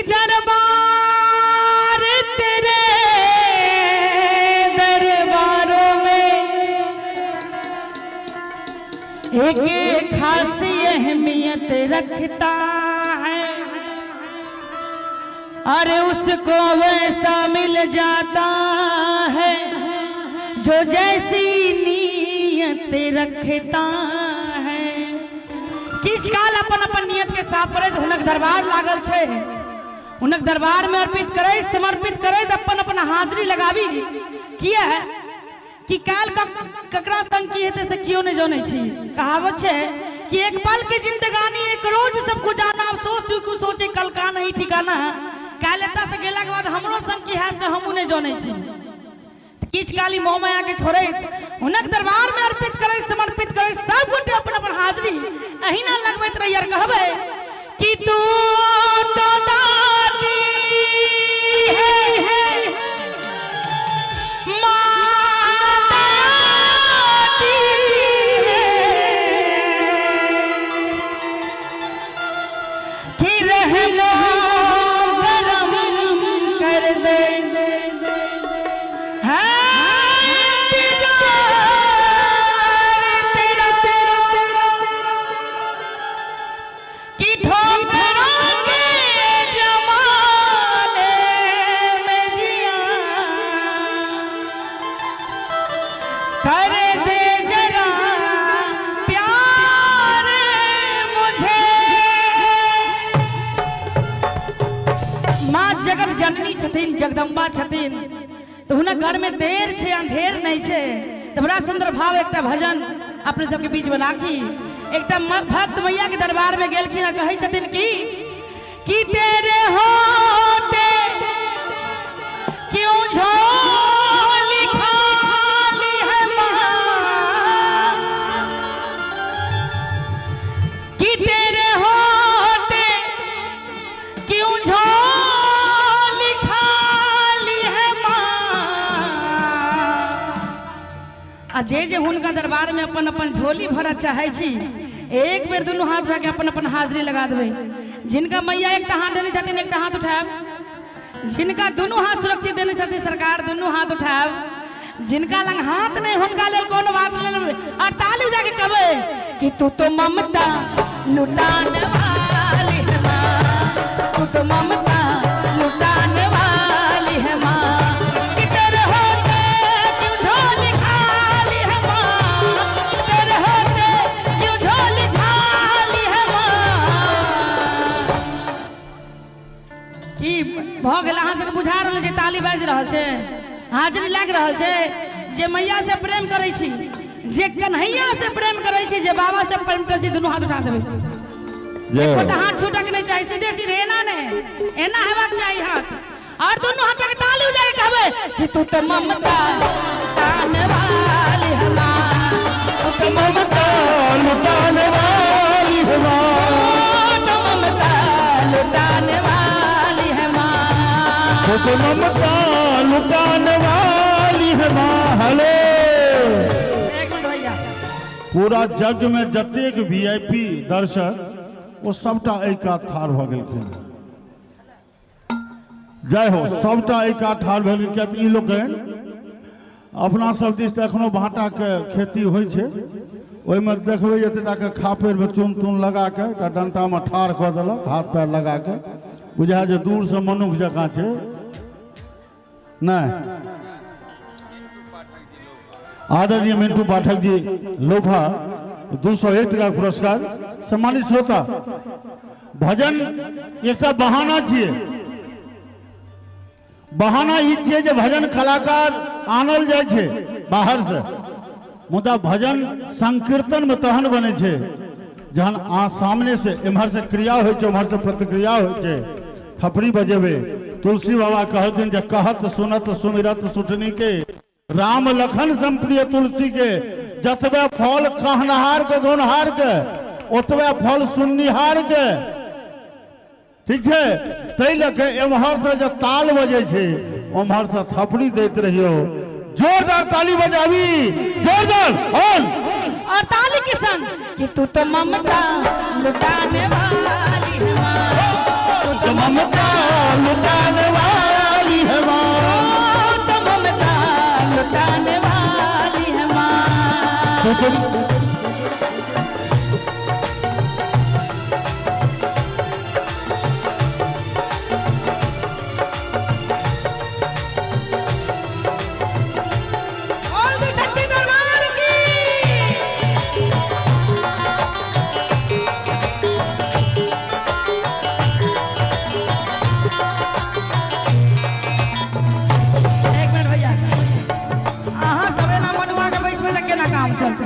दरबार तेरे दरबारों में एक खास अहमियत रखता है, अरे उसको वैसा मिल जाता है जो जैसी नीयत रखता है। किछु काल अपन अपन नियत के साफ करैत हुनक दरबार लागल छै, हुनक दरबार में अर्पित करैत समर्पित करैत अपन अपन हाजिरी लगाबी। किया कि काल ककरा संग की हेतै से केओ नहि जानै छी। कहावत छै कि एक पल के जिंदगानी एक रोज सबको जाना, अफसोस तू क्यों सोचे कल का नहीं ठिकाना। काल्हि एतऽ से गेलाके बाद हमरो संग की हैत से हमहूँ नहि जानै छी। किछु काली मोह माया के छोड़ैत हुनक दरबार में अर्पित करैत समर्पित करैत सब गोटे अपन अपन हाजिरी अहिना लगबैत रही और कहबै कि तू तो दाती है, माता है, कि रहमो करम कर दे है इंतजार तेरा, कि ठोकरों के जमाने में जिया कर दे जरा प्यार मुझे। माँ जगत जननी छथिन, जगदम्बा छथिन, तऽ हुनक घर में देर छै अंधेर नहीं छै। तऽ बड़ा सुंदर भाव एकटा भजन अपने सबके बीच में राखी। एकटा भक्त मैया के दरबार में गेलखिन आ कहै छथिन कि तेरे होते क्यों झोली खाली है माँ, कि तेरे होते क्यों झोली खाली है माँ। आ जे जे हुनका दरबार में अपन अपन झोली भरऽ चाहै छी, एक बेर दुनू हाथ उठा के अपन अपन हाजिरी लगा देबै। जिनका मैया एकटा हाथ देने छथिन एकटा हाथ उठायब, जिनका दुनू हाथ सुरक्षित देने छथिन सरकार दुनू हाथ उठायब, जिनका लग हाथ नहीं हुनका लेल कोनो बात नहीं। और ताली बजा के कहबै कि तू तो ममता लुटाने वाली है माँ, तू तो ममता लुटाने वाली है माँ, कि तेरे होते क्यों झोली खाली है माँ, तेरे होते क्यों झोली खाली है माँ। की भऽ गेल? अहाँ सबके बुझा रहल छै ताली बाजि रहल छै, हाजिरी लागि रहल छै। जे मैया से प्रेम करै छी, जे कन्हैया से प्रेम करै छी, जे बाबा से प्रेम करै छी, दुनू हाथ उठा देबै। जय एको तऽ हाथ छूटक नहि चाही, सीधे सीधे एना नहि, एना हेबाक चाही हाथ। और दुनू हाथ के ताली बजा के कहबै कि तू तो ममता तान वाली है माँ, तू तो ममता लुटाने वाली है माँ, तू तो ममता लुटाने वाली है माँ, तू तो ममता लुटाने वाली है माँ। हेलो, एक मिनट भैया। पूरा जग में जतेक वीआईपी दर्शक ओ सबटा एहि कात ठाढ़ भऽ गेलखिन। जय हो, सबटा एहि कात ठाढ़ भेल। किया तऽ ई लोकनि अपना सब दिस तऽ एखनो भाटाके खेती होइ छै, ओहिमे देखबै एतेटाके खापड़िमे चून तून लगा कऽ एकटा डंटामे ठाढ़ कऽ देलक, हाथ पैर लगा कऽ, बुझाय जे दूरसँ मनुख जकाँ छै। नहि, आदरणीय मिंटू पाठक जी लोभा 201 टाका पुरस्कार। सम्मानित श्रोता, भजन एकटा बहाना छियै। बहाना ई छियै जे भजन कलाकार आनल जाइ छै बाहर से, मुदा भजन संकीर्तन में तहन बनै छै जहन आ सामने से एम्हर से क्रिया होइ छै, उम्हर से प्रतिक्रिया होइ छै। थपड़ी बजेबै। तुलसी बाबा कहलखिन जे कहत सुनत सुमिरत सुटनी के राम लखन संप्रिय तुलसी के। जतबे फल कहनहार के गौनहार के, ओतबे फल सुननिहार के। ठीक छै, ताहि लऽ कऽ एम्हरसँ जे ताल बजै छै ओम्हरसँ थपड़ी दैत रहियौ। जोरदार ताली बजाबी, जोरदार ऑन और ताली के संग कि तू तो ममता लुटाने वाली है माँ, तू तो ममता लुटाने वाली है माँ। तू तो ममता लुटाने वाली है माँ। तू तो बोल दे सच्चे दरबार की। एक मिनट भैया, अहाँ सब एना मनुआ के बैसबै तऽ केना काम चलतै?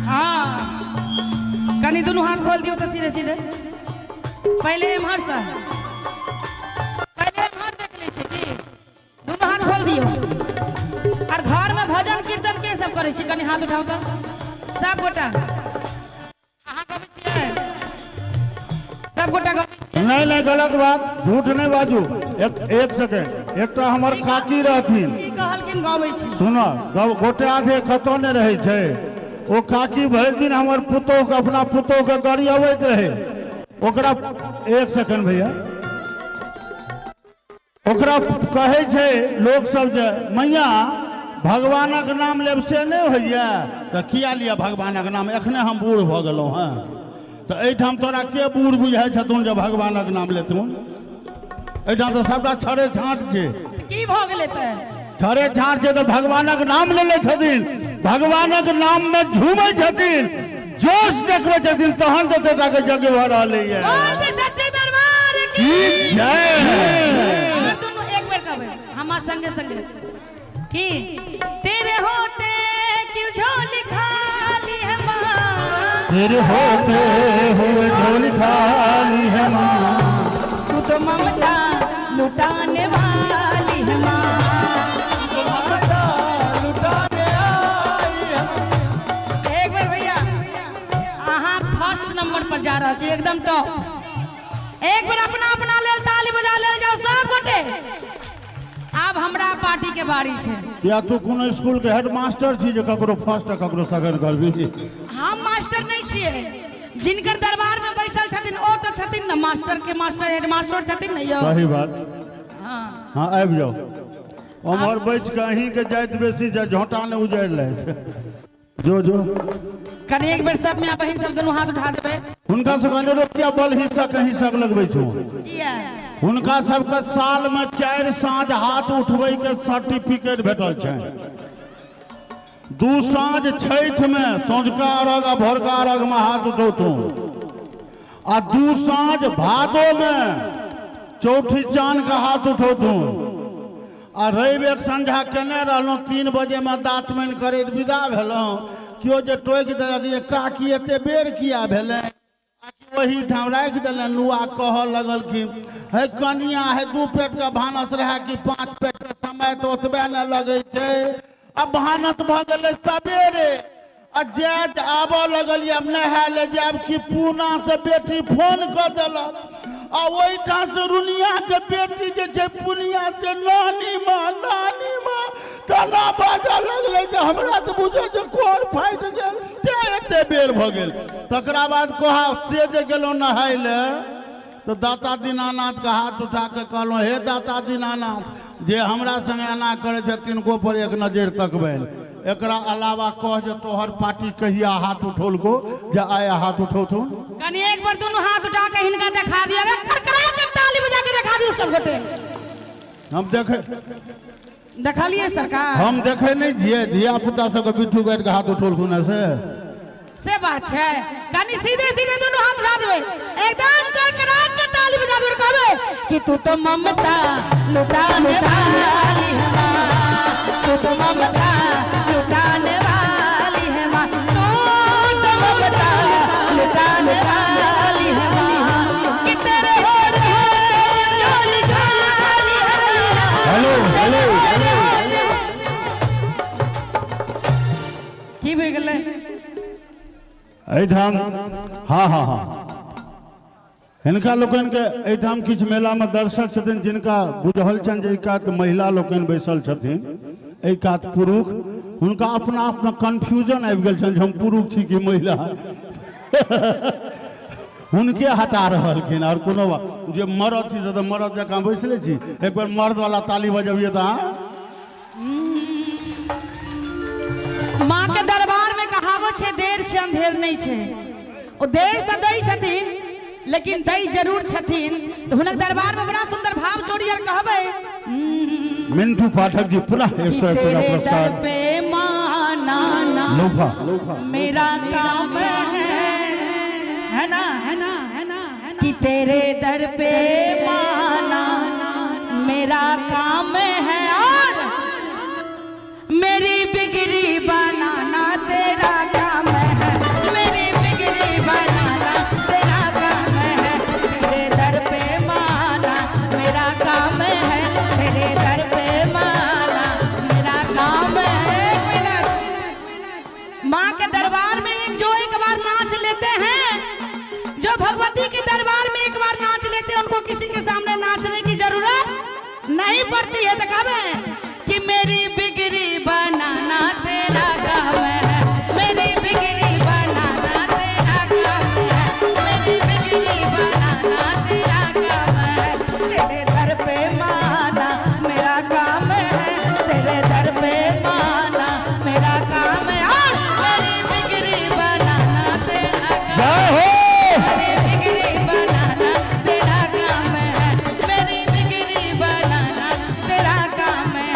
हाँ, कनि दुनू हाथ खोल दियौ तऽ सीधे सीधे। पहिले एम्हरसँ, पहिले एम्हर देख लै छी की दुनू हाथ खोल दियौ। और घर में भजन कीर्तन के सब करै छी? कनि हाथ उठाउ तऽ सब गोटा। अहाँ गबै छियै? सब गोटा गबै छियै? नहि नहि, गलत बात, झूठ नहि बाजू। एक एक सेकेंड, एकटा हमर काकी रहथिन। की कहलखिन गबै छी? सुन, गोटे आधे कतौ नहि रहै छै। ओ काकी भरि दिन हमर पुतोहके, अपना पुतोहके गरियबैत रहै। ओकरा, एक सेकेंड भैया, ओकरा कहै छै लोक सब जे मैया भगवानक नाम लेब से नहि होइया, तऽ किया लिअ भगवानक नाम? एखने हम बूढ़ भऽ गेलहुँ हेँ। तऽ एहिठाम तोरा के बूढ़ बुझाइ छथुन जे भगवानक नाम लेथुन? एहिठाम तऽ सबटा छड़े छाँट छै। की भऽ गेलै तऽ? छड़े छाँट छै तऽ भगवानक नाम लेले छथिन, भगवानक नाममे झूमै छथिन, जोश देखबै छथिन, तहन तऽ एतेटाके यज्ञ भऽ रहलैए। बोल दे सच्चे दरबार की की जय। हमर दुनू एक बेर कहबै हमार संगे संगे की तेरे होते क्यों झोली खाली है माँ, तेरे होते हुए झोली खाली है माँ, तू तो ममता लुटाने वाली है माँ। एक बेर भैया, अहाँ फर्स्ट नंबर पर जा रहल छी, एकदम टॉप। एक बेर अपना अपना लेल ताली बजा लेल जाओ सब गोटे। आब हमरा पार्टी के बारी छै। या तू कोनो स्कूल के हेडमास्टर छी जे ककरो फर्स्ट आ ककरो सेकंड करबी? हम मास्टर नहीं छियै, जिनकर दरबार में बैसल छथिन ओ तऽ छथिन ने मास्टर के मास्टर, हेडमास्टर छथिन ने यौ। सही बात। हाँ। हाँ, आबि जाओ उम्हर बचि के, अहीं के जाइत बेसी छै, झोंटा ने उजाड़ि लैत जो जो। कनि एक बेर सब माय बहिन सब दुनू हाथ उठा देबै। हुनका सबके अनेरो बल हिस्सा के हिस्सा लगबै छौ? किया? हुनका सबके साल में 4 साँझ हाथ उठबै के सर्टिफिकेट भेटल छै। 2 साँझ छठि में सौझका अर्घ आ भोरका अर्घ में हाथ उठौतू, आ 2 साँझ भादो में चौठी चान के हाथ उठौतू, आ रवि एक संझा केने रहलहुँ, 3 बजे में दाँतमनि करैत विदा भेलहुँ। केओ जे टोकि देलक जे काकी एते बेर किया भेलै, ओहि ठाम राखि देलनि नुआ। कहऽ लगलखिन, हे कनिया हे, 2 पेटके भानस रहए कि 5 पेटके, समय तऽ ओतबे ने लगै छै। आ भानस भऽ गेलै सबेरे, आ जाइत आबऽ लगलियै, आब नहाय लए जायब कि पूना से बेटी फोन कऽ देलक, आ ओहिठाम से रुनियाके बेटी जे छै पुनिया से नानी माँ नानी माँ तना बाजऽ लगलै जे हमरा तऽ बुझो जे कोर फाटि गेल, तें एते बेर भऽ गेल। तकरा बाद कहा से जे गेलहुँ नहाय लए तऽ दाता दीनानाथके हाथ उठा कऽ कहलहुँ, हे दाता दीनानाथ, जे हमरा संगे एना करै छै तिनको पर एक नजरि तकबनि। एकरा अलावा कह जे तोहर पार्टी कहिया हाथ उठौलको जे आइ हाथ उठौथुन? कनि एक बार दुनू हाथ उठा के हिनका देखा दियौ, खड़खड़ा के ताली बजा के देखा दियौ सब गोटे। हम देखे देखलियै सरकार? हम देखे नहि छियै धिया पुता सबके बिट्ठू गाड़ि के हाथ उठौलखुन हँ से। से बात छै। कनि सीधे सीधे दुनू हाथ उठा देबै, एकदम करकरा के ताली बजा देबै, कहबै कि तू तो ममता लुटाने वाली है माँ, तू तो ममता लुटाने वाली है माँ, तू तो ममता लुटाने वाली है माँ, कि तेरे होते झोली खाली है। Hello hello. की भऽ गेलै? एहिठाम हाँ हाँ हाँ, हिनका लोकनिके एहिठाम किछु मेलामे दर्शक छथिन जिनका बुझल छनि जे एहि कात महिला लोकनि बैसल छथिन, एहि कात पुरुष। हुनका अपना आपमे कन्फ्यूजन आबि गेल छनि जे हम पुरुष छी कि महिला। हुनके हटा रहलखिन। आओर कोनो बात जे मरद छी से तऽ मरद जकाँ बैसले छी, एक बेर मर्द वाला ताली बजबियै तऽ अहाँ। माँ के दरबार में कहावत छै, देर छै अंधेर नहीं छै। ओ देर से दै छथिन लेकिन दै जरूर छथिन। तऽ हुनक दरबार में बड़ा सुंदर भाव जोड़ी आर कहबै। मिंटू पाठक जी पुनः 101 टका तेरे दर पुरस्कार। पे माना लोफा मेरा काम है, है ना, है ना, है ना, कि तेरे दर पे माना मेरा काम है और मेरी बिगड़ी बनाना तेरा काम है, मेरी बिगड़ी बनाना तेरा काम है, तेरे दर पे माना मेरा काम है, तेरे दर पे माना मेरा काम है। माँ के दरबार में एक जो एक बार नाच लेते हैं, जो भगवती के दरबार में एक बार नाच लेते हैं, उनको किसी के सामने नाचने की जरूरत नहीं पड़ती है। तो कहबे कि मेरी बिगड़ी बनाना तेरा काम है, मेरी बिगड़ी बनाना तेरा काम है, मेरी बिगड़ी बनाना तेरा काम है, तेरे दर पे माना मेरा काम है, तेरे दर पे माना मेरा काम है, और मेरी बिगड़ी बनाना तेरा काम जय हो। मेरी बिगड़ी बनाना तेरा काम है, मेरी बिगड़ी बनाना तेरा काम है।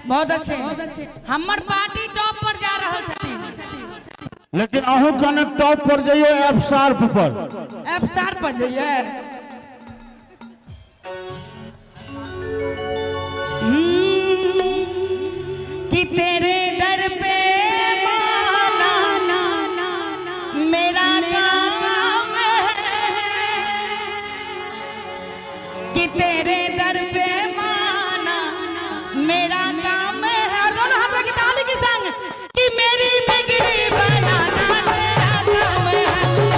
बहुत अच्छे, हमर पार्टी टॉप पर जा रहल छथिन। लेकिन अहूँ कने टॉप पर जइयो, एफ शार्प पर। एफ शार्प पर जइए। कि तेरे दर पे माना मेरा काम है, कि तेरे दर पे माना मेरा काम है, और दोनों हाथ की ताली के संग कि मेरी बिगड़ी बनाना तेरा काम है,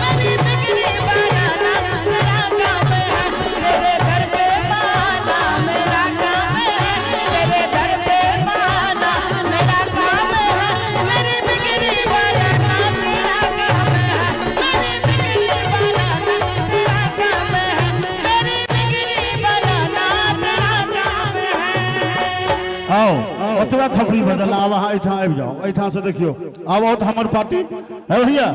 मेरी बिगड़ी बनाना तेरा काम है, तेरे दर पे माना मेरा काम है, तेरे दर पे माना मेरा काम है, मेरी बिगड़ी बनाना तेरा काम है, मेरी बिगड़ी बनाना तेरा काम है, मेरी बिगड़ी बनाना तेरा काम है। आओ ओतबा थपड़ी बदल, आब अहाँ एहिठाम आबि जाउ, एहिठाम से देखियौ। आब आओ तऽ हमर पार्टी है भैया।